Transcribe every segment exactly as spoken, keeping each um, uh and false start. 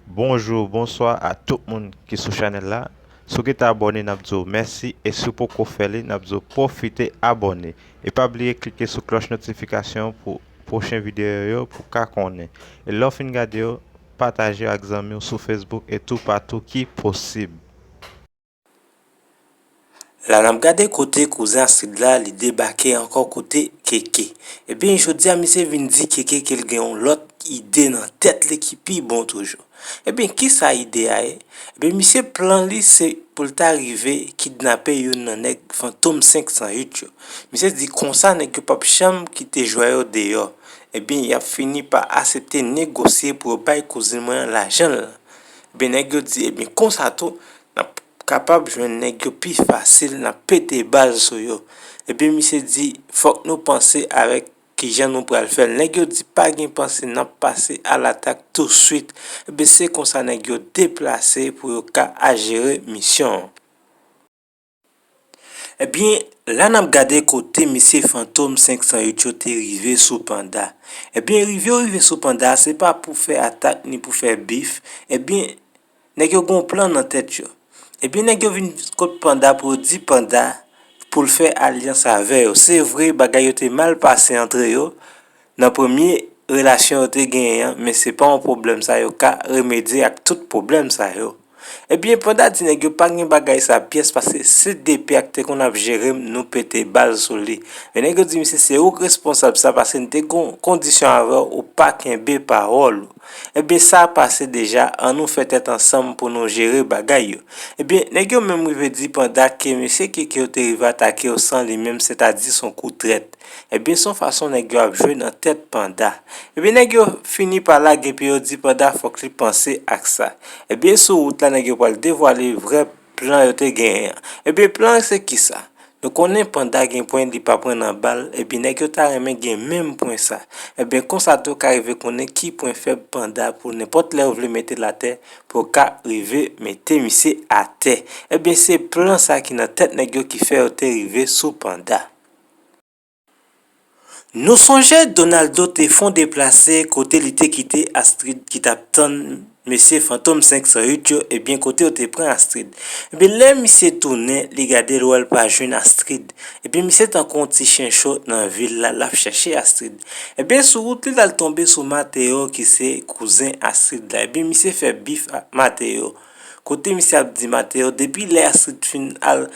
Bonjou, bonswa a tout moun ki sou chanèl la. Si w gentan abòne, n ap di w mèsi, e si w poko fè li, n ap di w pwofite abòne. E pa bliye klike sou klòch notifikasyon pou pwochen videyo yo pou w ka konnen. E lè w fin gade yo, pataje yo ak zanmi w sou Facebook e toupatou ki posib. La n ap gade kote kouzen Astrid la, li debake ankò kote Keke. Ebyen, jodi a, misye vin di Keke ke l gen yon lòt ide nan tèt li ki pi bon toujou. Ebyen, kisa ide a ye? Ebyen, misye plan li se pou l ta rive kidnape youn nan nèg Fantom senk san uit yo. Misye di konsa nèg yo p ap janm kite jwè yo deyò. Ebyen, y ap fini pa aksepte negosye pou yo bay kouzin mwen an lajan l lan. Ebyen, nèg yo di, ebyen, konsa tou, n ap kapab jwenn nèg yo pi fasil, n ap pete bal sou yo. Ebyen, misye di, fòk nou panse avèk kijan nou pral fè l. Nèg yo di pa gen panse, n ap pase alatak touswit. Ebyen, se konsa nèg yo deplase pou yo ka al jere misyon an. Ebyen, la n ap gade kote mesye Fantom senk san uit yo te rive sou Panda. Ebyen, rive yo rive sou Panda, se pa pou fè atak ni pou fè bif. Ebyen, nèg yo gen yon plan nan tèt yo. Ebyen, nèg yo vin kot Panda pou yo di Panda pou l fè alyans avè yo. Se vre, bagay yo te mal pase antre yo nan premye relasyon yo te genyen an, men se pa yon pwoblèm sa yo ka remedye ak tout pwoblèm sa yo. Ebyen, Panda di nèg yo pa gen bagay sa pyès, paske se D P a ki te konn ap jere m, nou pete bal sou li. Men nèg yo di misye se ou k responsab sa, paske n te gon kondisyon avè w, ou pa kenbe pawòl ou. Ebyen, sa pase deja, annou fè tèt ansanm pou nou jere bagay yo. Ebyen, nèg yo menm rive di Panda ke mesye Keke yo te rive atake yo san li menm, sètadi se yon kou trèt. Ebyen, se yon fason nèg yo ap jwe nan tèt Panda. Ebyen, nèg yo fini pa lage pye yo di Panda fòk li panse ak sa. Ebyen, sou wout la, nèg yo pral devwale vrè plan yo te genyen an. Ebyen, plan an se kisa? Nou konnen Panda gen pwen, li pa pran nan bal, ebyen nèg yo ta renmen gen menm pwen sa. Ebyen konsa tou ka rive konnen ki pwen fèb Panda pou nenpòt lè yo vle mete l atè, pou yo ka rive mete misye atè. Ebyen se plan sa ki nan tèt nèg yo ki fè yo te rive sou Panda. Nou sonje Donaldo te fon deplase kote li te kite Astrid ki t ap tann mesye Fantom senk san uit yo, ebyen kote yo te pran Astrid. Ebyen lè misye tounen, li gade l wè l pa jwenn Astrid. Ebyen misye tankou yon ti chen cho nan vil la, l ap chèche Astrid. Ebyen sou wout li l al tonbe sou Mateo ki se kouzen Astrid la. Ebyen misye fè bif ak Mateo. Kote misye ap di Mateo, depi lè Astrid fin al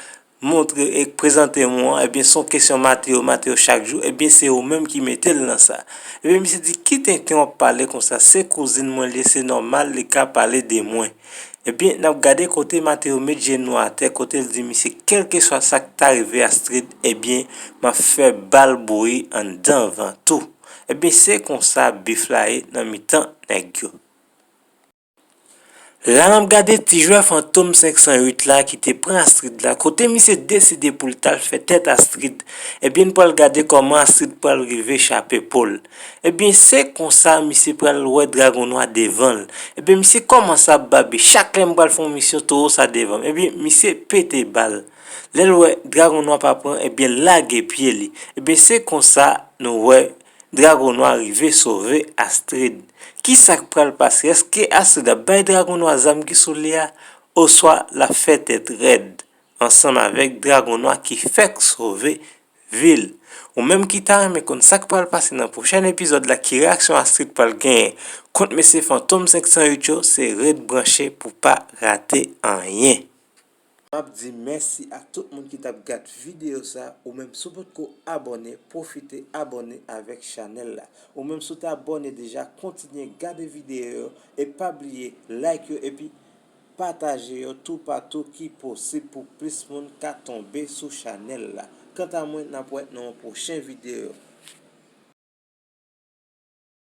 montre e prezante m ou an, ebyen se yon kesyon Mateo, Mateo chak jou, ebyen se ou menm ki mete l nan sa. Ebyen misye di, ki tenten w ap pale konsa, se kouzin mwen li ye, se nòmal li ka pale de mwen. Ebyen n ap gade kote Mateo met jenou atè, kote l di misye kèlkeswa sa k ta rive Astrid, ebyen m ap fè bal bouyi anndan van tou. Ebyen se konsa bif la ye nan mitan nèg yo. La n ap gade ti jwè Fantom senk san uit la ki te pran Astrid la, kote misye deside pou l t al fè tèt Astrid. Ebyen n pral gade kòman Astrid pral rive chape po l. Ebyen se konsa misye pral wè Dragon Nwa devan l. Ebyen misye kòmanse ap babe, chak lè m pral fè yon misyon towo sa devan m. Ebyen misye pete bal. Lè l wè Dragon Nwa pa pran, ebyen l lage pye li. Ebyen se konsa nou wè Dragon Nwa rive sove Astrid. Kisa k pral pase? Èske Astrid ap bay Dragon Nwa zam ki sou li a? Oswa l ap fè tèt rèd ansanm avèk Dragon Nwa ki fèk sove vi l? Ou menm ki ta renmen konn sa k pral pase nan pwochèn epizòd la, ki reyaksyon Astrid pral genyen kont mesye Fantom senk san uit yo, se ret branche pou pa rate anyen. M ap di mèsi ak tout moun ki t ap gad videyo sa. Ou menm si w potko abòne, pwofite abòne avèk chanèl la. Ou menm si w te abòne deja, kontinye gade videyo yo e pa bliye like yo epi pataje yo toupatou ki posib pou plis moun ka tonbe sou chanèl la. Kanta mwen, n ap wè nan yon pwochen videyo.